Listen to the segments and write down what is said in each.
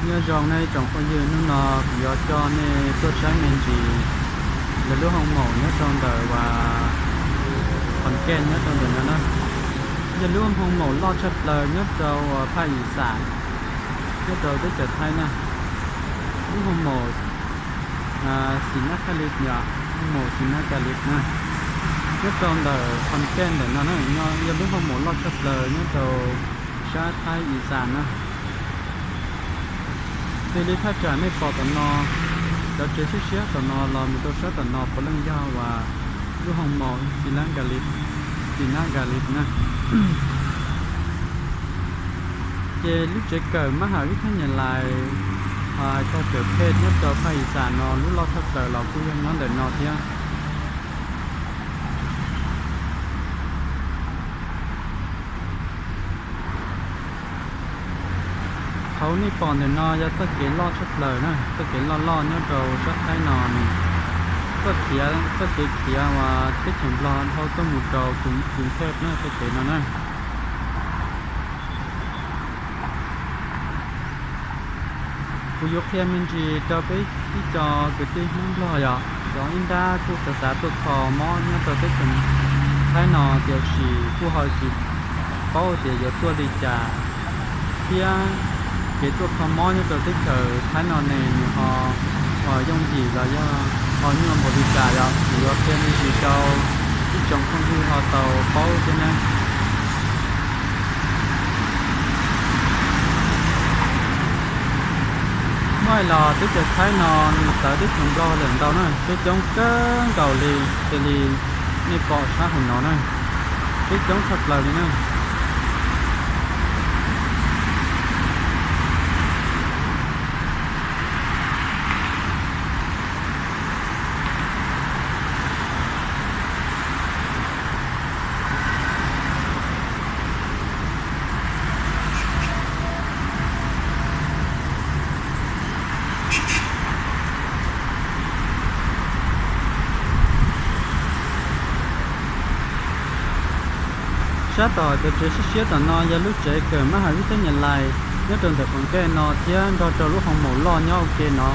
Nyob zoo nej tsoom phooj ywg, hnub no kuv yuav coj nej tuaj saib me ntsis lawv lub hoo maum nyob rau ntawm uas Qhov Kej nyob rau ntawm no na. Yog lub hoo maum loj tshaj plaws nyob rau uas phaj Ixam, nyob rau teb chaws Thaib na. Lub hoo maum Xis Nab Ka Lis yom, hoo maum Xis Nab Ka Lis na, nyob rau ntawm Qhov Kej ntawm no na, yog lub hoo maum loj tshaj plaws nyob rau sab Thaib Ixam na. Xws li thaj tsam nej pom tom no, cov tsev siab siab tom no los mus rau sab tom no puav leej yog uas lub hoo maum Xis Nab Ka Lis, Xis Nab Ka Lis na. Ces lub tsev kawm mab ham vib thab nyas lais, hais txog kawm phej nyob rau phaj Ixam no lub loj tshaj plaws los kuj yog nyob ntawm no thiab. Qhov nej pom ntawm no yog txoj kev loj tshaj plaws na, txoj kev loj loj nyob rau sab Thaib no, txoj kev, txoj kev khiav uas teb chaws Nplog dhau tuaj mus rau Kruv Thej na, txoj kev no na. Kuv yuav qhia me ntsis rau peb ib co kwv tij Hmoob Nplog yom, cov ib nrab kuj xav xav tuaj kho mob nyob rau teb chaws Thaib no tiam sis kuj ho tsis paub tias yuav tuaj li cas, thiab kev tuaj kho mob nyob rau teb chaws Thaib no ne nws ho yooj yim los yog ho nyuaj npaum li cas yom, kuv yuav qhia me ntsis rau ib tsoom phooj ywg ho tau paub thiab na. Muaj hais los teb chaws Thaib no nws tawv teb chaws Nplog lawm ntau na, coob coob kawg nkaus li, xws li nej pom sab hauv no na, coob coob tshaj plaws li na. Sab tom cov tsev siab siab tom no yog lub tsev kawm mab ham vib thab nyas lais nyob rau ntawm Qhov Kej no thiab nrog rau lub hoo maum loj nyob ua ke no.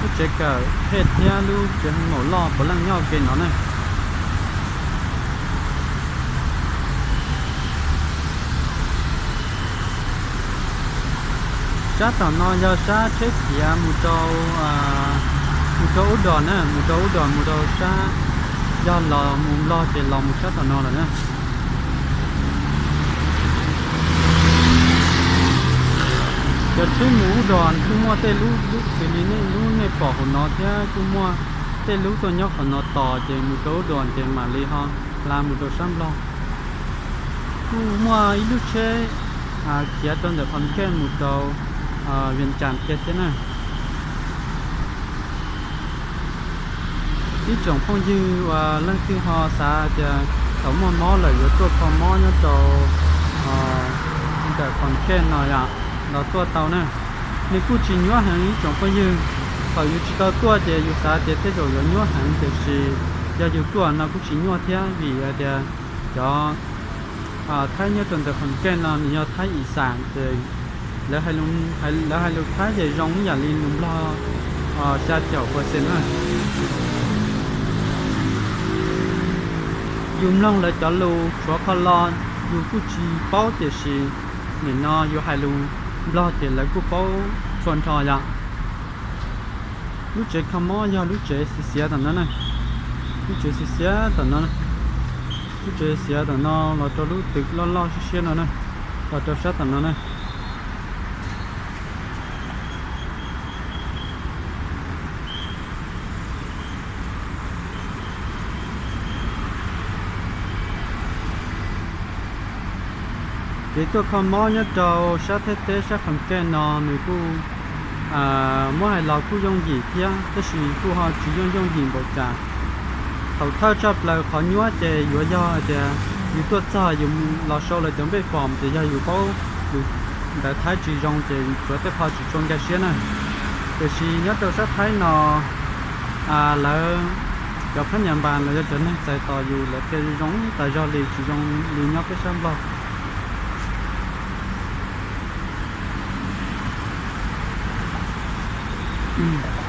Lub tsev kawm phej thiab lub tsev hoo maum loj puav leej nyob ua ke no na. Sab tom no yog sab tsheb khiav mus rau, mus rau Ub Dos na, mus rau Ub Dos mus rau sab, yog los mus Nplog ces los mus sab tom no lawm na. Cov tsheb mus Ub Dos kuj muaj tej lub, lub xws li nej lub nej pom hauv no thiab kuj muaj tej lub tuaj nyob qhov no tos ces mus rau Ub Dos ces mam li ho hla mus rau sab Nplog. Kuj muaj ib lub tsheb khiav rau ntawm Qhov Kej mus rau Vias Cas kiag thiab na. Ib tsoom phooj ywg uas leej twg ho xav tias thaum muaj mob lawm yuav tuaj kho mob nyob rau ntawm Qhov Kej no yom, los tuaj tau na. Nws kuj tsis nyuaj heev ib tsoom phooj ywg. Thaum yus tsis tau tuaj ces yus xav tias tej zaum yuav nyuaj heev tiam sis yog yus tuaj no kuj tsis nyuaj thiab vim hais tias cov Thaib nyob rau ntawm Qhov Kej no nws yog Thaib Ixam ces lawv hais lus Thaib ces zoo ib yam li lus Nplog xya caum percent na. Yus mloog lawv cov lus tshuav qhov lo yus kuj tsis paub tiam sis nim no yus hais lus Nplog ces lawv kuj paub txhua nrho yom. Lub tsev kho mob yog lub tsev xiav xiav tom no na. Lub tsev xiav xiav tom no, lub tsev xiav tom no los rau lub twg loj loj siab siab no na, los rau sab tom no na. Kev tuaj kho mob nyob rau sab Thaib teb sab Qhov Kej no nws kuj muab hais los kuj yooj yim thiab tab sis kuj ho tsis yooj yooj yim npaum cas. Thaum thawj tshaj plaws qhov nyuaj ces yuav yog hais tias yus tuaj txog yus los sau lawv cov npej form ces yog yus paub lus ntawv Thaib tsis zoo ces tshuav tej qho tsis tshua nkag siab na. Tiam sis nyob rau sab Thaib no lawv cov phab nyas npas los yog cov neeg txais tos yus lawv qhia zoo tas zog li tsis zoo li nyob peb sab Nplog. Mm.